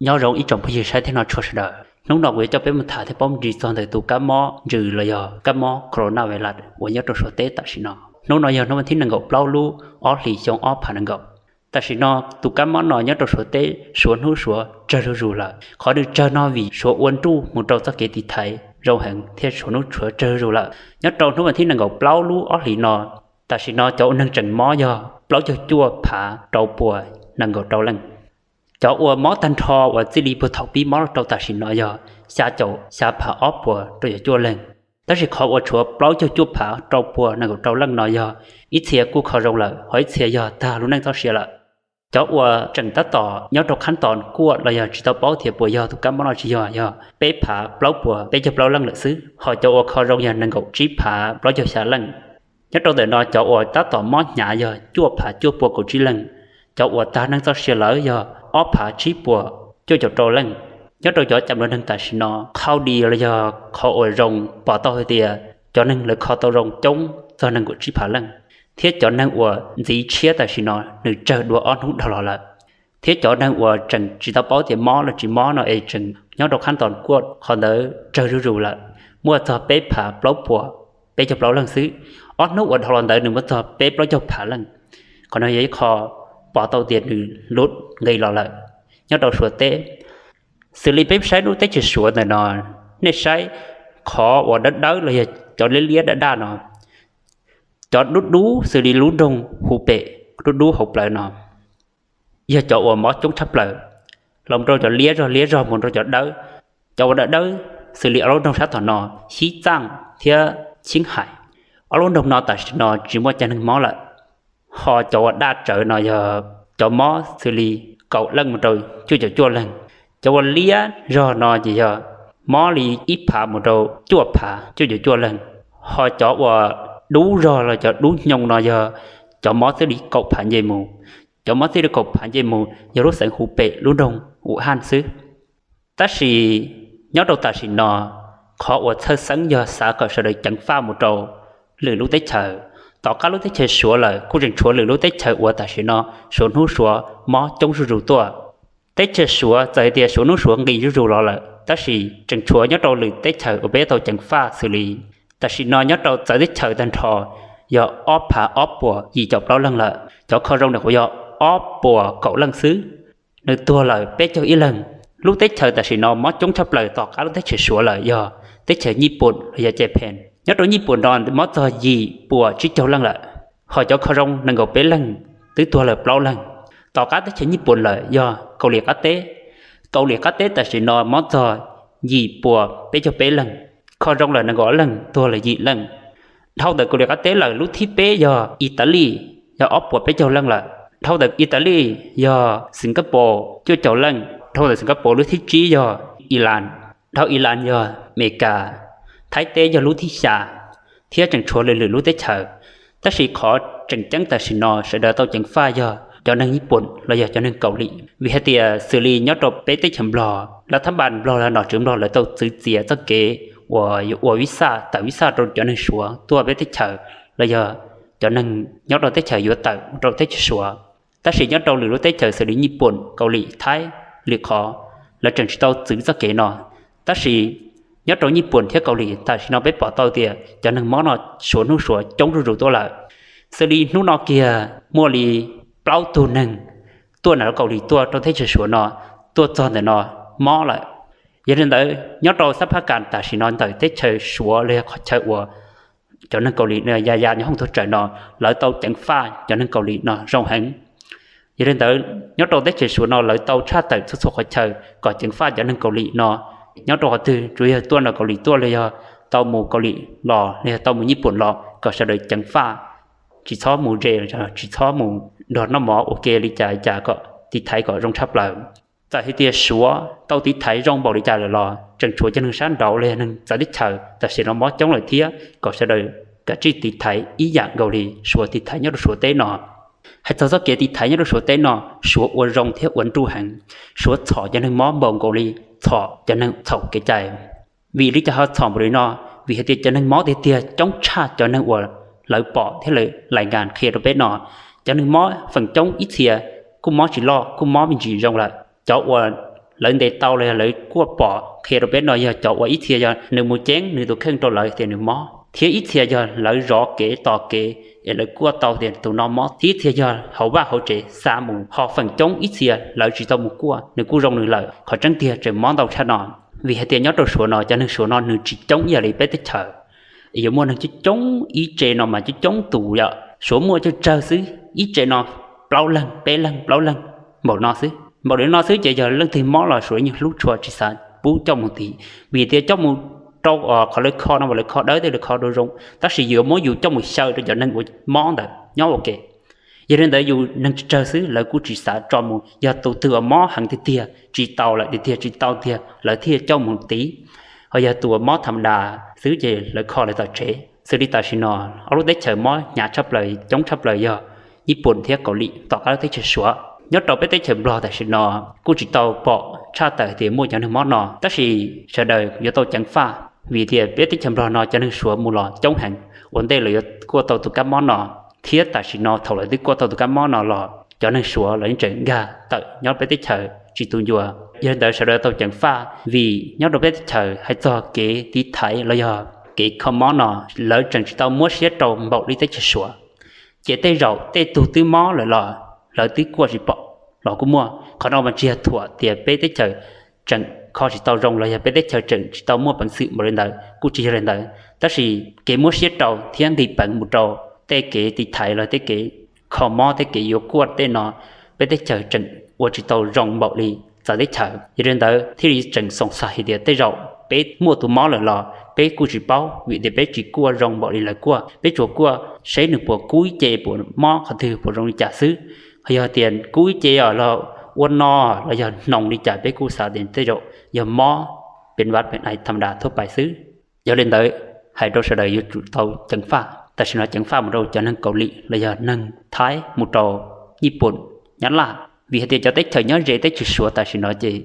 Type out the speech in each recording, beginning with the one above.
Nyob zoo ib tsoom phooj ywg saib thiab no tshua sawv daws, hnub no kuv yuav coj peb mus tham thiab paub ntsis txog ntawm tus kab mob ntsws los yog kab mob corona virus uas nyob rau Suav teb tam sim no. Hnub no yog hnub vas thib nees nkaum plaub lub ob hlis xyoo ob phav nees nkaum. Tam sim no tus kab mob no nyob rau Suav teb suav hnub suav tsawg zuj zus lawm. Qhov nws tsawg no vim suav ua nruj mus rau txoj kev tiv thaiv zoo heev thiab suav hnub suav tsawg zuj zus lawm. Nyob rau hnub vas thib nees nkaum plaub lub ob hlis no, tam sim no cov ua neeg tseem mob yog plaub caug cuaj phav rau puas nees nkaum rau leej. Cov uas mob tag nrho uas txij li puag thaum pib mob los rau tam sim no yog xya caum xya phav ob puas rau caum cuaj leej. Tab sis qhov uas tshuav plaub caug cuaj phav rau puas nees nkaum rau leej no yog ib txhia kuj kho zoo lawm, ho ib txhia yog tag lub neej txoj sia lawm. Cov uas tseem tab tom nyob rau qhab tos kuaj los yog tsis tau paub tias puas yog tus kab mob no tsis yog, yog peb phav plaub puas peb caug plaub leej lawm xwb, ho cov uas kho zoo yog nees nkaum tsib phav plaub caug xya leej. Nyob rau ntawm no cov uas tab tom mob hnyav yog cuaj phav cuaj puas kaum tsib leej, cov uas tag neej txoj sia lawm yog ob phav tsib puas cuaj caum rau leej. Nyob rau cov cam luag neeg tam sim no qhau di los yog qhov uas zoo pom tau hais tias cov neeg lawv kho tau zoo coob txog nees nkaum tsib phav leej, thiab cov neeg uas ntxiv tshiab tam sim no nws tsawg dua ob hnub dhau los lawm, thiab cov neeg uas tseem tsis tau paub tias mob los tsis mob no es tseem nyob rau qhab tos kuaj qhov ntawd tsawg zuj zus lawm, muaj txog peb phav plaub puas peb caug plaub leej xwb. Ob hnub uas dhau los ntawd nws muaj txog peb plaub caug phav leej. Qhov no yog ib qho pom tau tias nws lub nqis los lawm nyob rau Suav teb. Xws li peb saib lub teb chaws Suav ntawm no, nej saib qhov uas dawb dawb los yog cov liab liab daj daj no, cov dub dub xws li lub nroog Hu Pem dub dub hauv plawv no yog cov uas mob coob tshaj plaws, los rau cov liab zog liab zog mus rau cov dawb. Cov uas dawb dawb xws li ob lub nroog sab tom no, Xib Txaj thiab Xib Hais, ob lub nroog no tam sim no tsis muaj cov neeg mob lawm. Ho cov uas daj tsawv no yog cov mob xws li kaum leej mus rau cuaj caum cuaj leeg. Cov uas liab zog no ces yog mob li ib phav mus rau cuaj phav cuaj caum cuaj leeg. Ho cov uas dub zog los cov dub hnyoo no yog cov mob txij li kaum phav nce mus. Cov mob txij li kaum phav nce mus yog lub xeev Hu Pem lub nroog Hu Haj xwb. Tab sis nyob rau tam sim no, qhov uas txhawj xeeb yog xav kom sawv daws ceev faj mus rau lwm lub teb chaws. Tom qab lub teb chaws Suav lawm kuj tseem tshuav lwm lub teb chaws uas tam sim no suav hnub suav mob coob zuj zus tuaj. Teb chaws Suav txawm hais tias suav hnub suav nqis zuj zus los lawm, tab sis tseem tshuav nyob rau lwm teb chaws uas peb tau ceev faj xws li tam sim no nyob rau txawv teb chaws tag nrho yog ob phav ob puas yim caum plaub leeg lawm, cov kho zoo ntawm qhuav yog ob puas kaum leej xwb, nws tuag lawm peb caug ib leeg. Lub teb chaws tam sim no mob coob tshaj plaws tom qab lub teb chaws Suav lawm yog teb chaws Nyij Pooj los yog Japan. Nyob rau Nyij Pooj no mob txog yim puas tsib caug leej lawm, ho cov kho zoo nees nkaum peb leeg, twb tuag lawm plaub leeg. Tom qab teb chaws Nyij Pooj lawm yog Kaus Lim qab teb. Kaus Lim qab teb tam sim no mob txog yim puas peb caug peb leeg, kho zoo lawm nees nkaum ob leeg, tuag lawm yim leej. Dhau ntawm Kaus Lim qab teb lawm lub thib peb yog Italy, yog ob puas peb caug leej lawm. Dhau ntawm Italy yog Singapore cuaj caum leej. Dhau ntawm Singapore lub thib tsib yog Iran. Dhau Iran yog Amelikas. Thaib teb yog lub thib xya, thiab tseem tshuav lwm lwm lub teb chaws. Tab sis qhov tseem ceeb tam sim no sawv daws tau ceev faj yog cov neeg Nyij Pooj los yog cov neeg Kaus Lim, vim hais tias xws li nyob rau peb teb chaws Nplog, lawv thab npas Nplog los nom tswv Nplog lawv tau txwv txiav txoj kev uas yuav ua vis xaj, tawm vis xaj rau cov neeg Suav tuaj peb teb chaws, los yog cov neeg nyob rau teb chaws yuav tawm rau teb chaws Suav. Tab sis nyob rau lwm lub teb chaws xws li Nyij Pooj, Kaus Lim, Thaib, lwm qhov, lawv tseem tsis tau txwv txoj kev no. Tab sis nyob rau Nyij Pooj thiab Kaus Lim tam sim no peb pom tau tias cov neeg mob no suav hnub suav coob zuj zus tuaj lawm. Xws li hnub no kiag muaj li plaub tug neeg tuaj ntawm Kaus Lim tuaj rau teb chaws Suav no, tuaj txog ntawm no mob lawm. Yog li ntawd nyob rau sab phab kas tam sim no ntawm teb chaws Suav los yog qhov chaw uas cov neeg Kaus Lim ya ya nyob hooj tuag tsawm no, lawv tau ceev faj cov neeg Kaus Lim no zoo heev. Yog li ntawd nyob rau teb chaws Suav no lawv tau tshaj tawm txhua txhua qhov chaw kom ceev faj cov neeg Kaus Lim no. Nyob rau qhov twg tsuas yog tuaj ntawm Kaus Lim tuaj los yog tau mus Kaus Lim los los yog tau mus Nyij Pooj los kom sawv daws ceev faj, tsis txhob mus ze, tsis txhob mus nrog noj mov ua ke li cas li cas kom tiv thaiv kom zoo tshaj plaws. Txawm hais tias Suav tau tiv thaiv zoo npaum li cas lawm los tseem tshuav cov neeg sab nraud los yog neeg txawv teb chaws tam sim no mob coob lawm thiab, kom sawv daws kav tsij tiv thaiv ib yam nkaus li Suav tiv thaiv nyob rau Suav teb no. Hais txog txoj kev tiv thaiv nyob rau Suav teb no, Suav ua zoo thiab ua nruj heev. Suav txhom cov neeg mob npaum nkaus li txhom cov neeg txhaum kev cai. Vim li cas ho txhom npaum li no? Vim hais tias cov neeg mob tiag tiag coob tshaj cov neeg uas lawv pom thiab lawv lais nkas qhia rau peb no. Cov neeg mob feem coob ib txhia kuj mob tsis loj, kuj mob me ntsis zoo lawm. Cov uas lawv ntes tau los yog lawv kuaj pom qhia rau peb no yog cov uas ib txhia yog nws mus ceeb nws tus kheej rau lawv tias nws mob, thiab ib txhia yog lawv zov kev tos kev es lawv kuaj tau tias tus no mob, thiab ib txhia yog hauv vaj hauv tsev xa mus ho feem coob ib txhia lawv tsis tau mus kuaj nws kuj zoo nws lawm. Qhov tseeb tiag tseem mob ntau tshaj no, vim hais tias nyob rau Suav no cov neeg Suav no nws tsis coob ib yam li peb teb chaws. Yuav muaj neeg coob coob ib tse no mas coob coob tus yom, Suav muaj tsawg tsawg xwb, ib tse no plaub leeg peb leeg plaub leeg npaum no xwb. Npaum li no xwb ces yog leej twg mob los Suav yeej hlub tshua tsis xav pub coj mus tiv, vim tias coj mus rau qhov lawv kho no mas lawv kho dawb tej lawv kho rau zoo, tab sis yuav muab yus coj mus xyaw rau cov neeg uas mob ntawd nyob ua ke. Yog li ntawd yus neeg tsawg tsawg xwb lawv kuj tsis xav tso mus, yog tus twg uas mob heev tiag tiag tsis tau lawm tiag tiag tsis tau tiag lawv thiaj coj mus tiv, ho yog tus uas mob tham ma das xwb ces lawv kho lawv tom tsev. Xws li tam sim no ob lub teb chaws mob hnyav tshaj plaws coob tshaj plaws yog Nyij Pooj thiab Kaus Lim, tom qab lub teb chaws Suav. Nyob rau peb teb chaws Nplog tam sim no kuj tsis tau pom tshaj tawm tias muaj cov neeg mob no, tab sis sawv daws yuav tau ceev faj, vim tias peb teb chaws Nplog no cov neeg Suav mus los coob heev, ua ntej lawv yuav kuaj tau tus kab mob no, thiab tam sim no thaum lawv twb kuaj tau tus kab mob no los cov neeg Suav los yeej tseem nkag tawm nyob peb teb chaws tsis tu ncua. Yog li ntawd sawv daws tau ceev faj, vim nyob rau peb teb chaws hais txog kev tiv thaiv los yog kev kho mob no lawv tseem tsis tau muab siab rau npaum li teb chaws Suav. Ces tej zaum tej tug twb mob lawm los lawv twb kuaj tsis pom los kuj muaj. Qhov no mas tsis yog thuam tias peb teb chaws tseem kho tsis tau zoo los yog peb teb chaws tseem tsis tau muaj peev xwm npaum li ntawd, kuj tsis yog li ntawd, tab sis kev muab siab rau thiab nqis peev mus rau tej kev tiv thaiv los tej kev kho mob tej kev yuav kuaj tej no peb teb chaws tseem ua tsis tau zoo npaum li txawv teb chaws. Yog li ntawd thiaj li tseem xoom xav hais tias tej zaum peb muaj tus mob lawm los peb kuj tsis paub, vim tias peb tsis kuaj zoo npaum li lawv kuaj, peb tsuas kuaj seb nws puas kub ib ce, puas mob qhov twg, puas zoo li cas xwb. Yog tias kub ib ce los ua no los yog hnoos li cas peb kuj xav tias tej zaum yog mob pes vaj pes ais tham ma das thuab pais xwb. Yog li ntawd hais rau sawv daws yuav tsum tau ceev faj, tam sim no ceev faj mus rau cov neeg Kaus Lim los yog neeg Thaib mus rau Nyij Pooj, Nyab Laj, vim hais tias cov teb chaws nyob ze teb chaws Suav tam sim no ces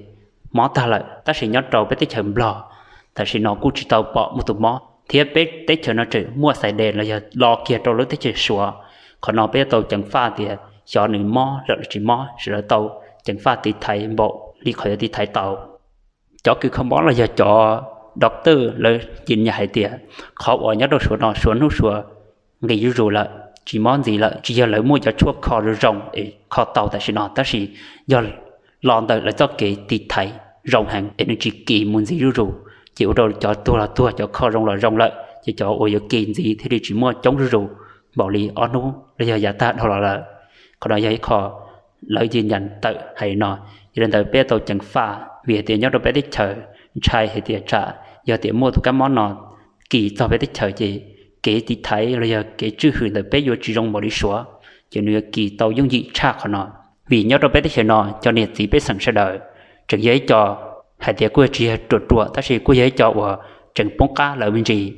mob tag lawm, tab sis nyob rau peb teb chaws Nplog tam sim no kuj tsis tau pom muaj tus mob, thiab peb teb chaws no tseem muaj xais des los yog lo kiag rau lub teb chaws Suav. Qhov no peb yuav tau ceev faj tias xyov nws mob lawm los tsis mob, sawv daws tau ceev faj tiv thaiv npaum li qhov yuav tiv thaiv tau. Cov kws kho mob los yog cov doctor lawv cim nyam hais tias qhov uas nyob rau Suav no Suav hnub Suav nqis zuj zus lawm, tsis mob ntxiv lawm, tsis yog lawv muaj cov tshuaj kho zoo zoo es kho tau tam sim no, tab sis yog los ntawm lawv txoj kev tiv thaiv zoo heev es nws tsis kis mus ntxiv zuj zus, ces ua rau cov tuag los tuag, cov kho zoo los zoo lawm, ces cov uas yuav kis ntxiv thiaj li tsis muaj coob zuj zus npaum li ob hnub los yog yav tag dhau los lawm. Qhov no yog ib qho lawv cim nyam tawm hais no. Yog li ntawd peb tau ceev faj, vim hais tias nyob rau peb teb chaws ntshai hais tias tsam yog tias muaj tus kab mob no kis txog peb teb chaws ces kev tiv thaiv los yog kev tswj hwm ntawm peb yuav tsis zoo npaum li Suav, ces nws yuav kis tau yooj yim tshaj qhov no. Vim nyob rau peb teb chaws no cov niam txiv pej xeem sawv daws tseem yog ib co hais tias kuj tsis yog ruam ruam, tab sis kuj yog ib co uas tseem poob qab lawm me ntsis.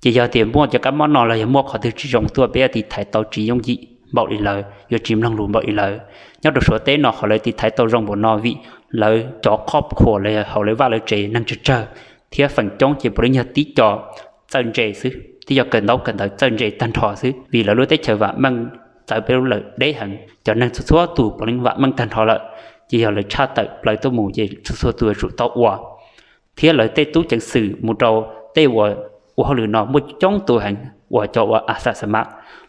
Ces yog tias muaj cov kab mob no los yog muaj qhov twg tsis zoo tuaj peb yuav tiv thaiv tau tsis yooj yim npaum li lawv, yuav tsis mloog lus npaum li lawv. Nyob rau Suav teb no qhov lawv tiv thaiv tau zoo npaum no vim lawv cov qhov khuam los yog hauv lawv vaj lawv tsev neeg tsawg tsawg, thiab feem coob ces puav leej yog tib co txawj ntse xwb, tib co kawm ntaub kawm ntawv txawj ntse tag nrho xwb, vim lawv lub teb chaws vam meej txawv peb lub lawm deb heev, cov neeg txhua txhua tus puav leej vam meej tag nrho lawm. Ces yog lawv tshaj tawm plaws tuaj mus ces txhua txhua tus yuav tsum tau ua. Thiab lawv tej tub ceev xwm mus rau tej uas ua hauj lwm no muaj coob tus heev uas cov uas a xa xa ma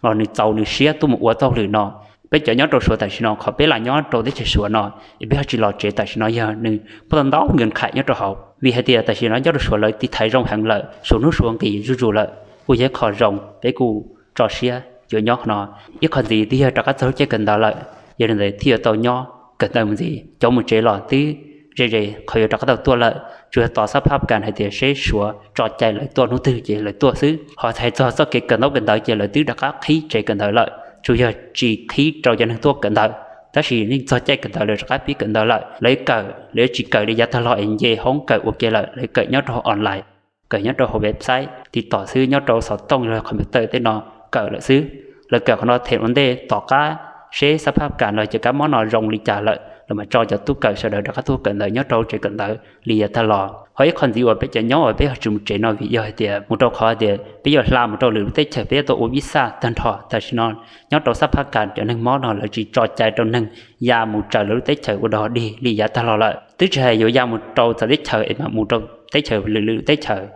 los nws txaus nws siab tuaj mus ua txoj hauj lwm no. Peb cov nyob rau Suav tam sim no qhov peb lam nyob rau teb chaws Suav no es peb ho tsis los tsev tam sim no yog nws muaj tau ntau nkees khais nyob rau hauv. Vim hais tias tam sim no nyob rau Suav lawv tiv thaiv zoo heev lawm, Suav hnub Suav nqis zuj zus lawm, kuj yog ib qho zoo peb kuj tso siab yuav nyob qhov no. Ib qho ntxiv twb yog rov qab txog lub caij kawm ntawv lawm, yog li ntawd thiaj yuav tau nyob kawm ntawv mus ntxiv. Cov mus tsev los twb ze ze qhov yuav rov qab tau tuaj lawm, tsuas yog tos xab phab kas hais tias seb Suav tso cai lawv tuaj hnub twg ces lawv tuaj xwb. Ho hais txog txoj kev kawm ntaub kawm ntawv ces lawv twb rov qab qhib tsev kawm ntawv lawm, tsuas yog tsis qhib rau cov neeg tuaj kawm ntawv, tab sis yeej txog caij kawm ntawv lawv rov qab pib kawm ntawv lawm. Lawv kawm, lawv tsis kawm li yav tag los es nce hoob kawm ua ke lawm, lawv kawm nyob rau online, kawm nyob rau hauv website tiv tom xwb, nyob rau xov tooj los computer tej no kawm lawm xwb. Lawv kawm qhov no them ua ntej tom qab seb xab phab kas los cov kab mob no zoo li cas lawm, mas tso cov tub kawm sawv daws rov qab tuaj kawm ntawv nyob rau tsev kawm ntawv li yav tag los. Ho ib qho ntxiv uas peb cov nyob uas peb ho tsis mus tsev no vim yog hais tias mus rau qhov tias peb yuav hla mus rau lwm lub teb chaws peb yuav tau ua visa tag nrho. Tam sim no nyob rau sab Phab Kas cov neeg mob no lawv tsis tso cai rau neeg ya mus tsaws lawv lub teb chaws ua dog dig li yav tag los lawm. Twb tsis hais yuav ya mus rau txawv teb chaws es mas mus rau teb chaws lwm lwm teb chaws.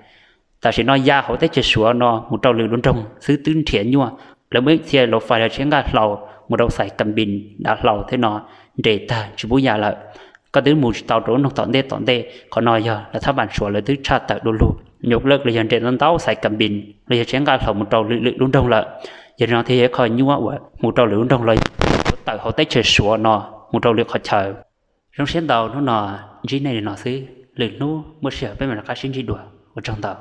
Tam sim no ya hauv teb chaws Suav no mus rau lwm lub nroog xwb twb nrhiav nyuaj. Lawv muaj ib txhia laus fais los tsis nqaj hlau mus rau Xais Kas Npis dav hlau thiab no nres tag tsis pub ya lawm. Koj twb mus tsis tau rau lub nroog tom ntej tom ntej. Qhov no yog lawv thab npas Suav lawv twb tshaj tawm du lug, nyuam qhuav los yog nres ntau ntau Xais Kas Npis los yog tsis nqaj hlau mus rau lwm lwm lub nroog lawm. Yog li no thiaj yog ib qho nyuaj uas mus rau lwm lub nroog los yog tawm hauv teb chaws Suav no mus rau lwm qhov chaw. Zoo siab ntau hnub no ntsib nej li no xwb, lwm hnub muaj sij hawm peb mam rov qab sib ntsib dua, ua tsaug ntau.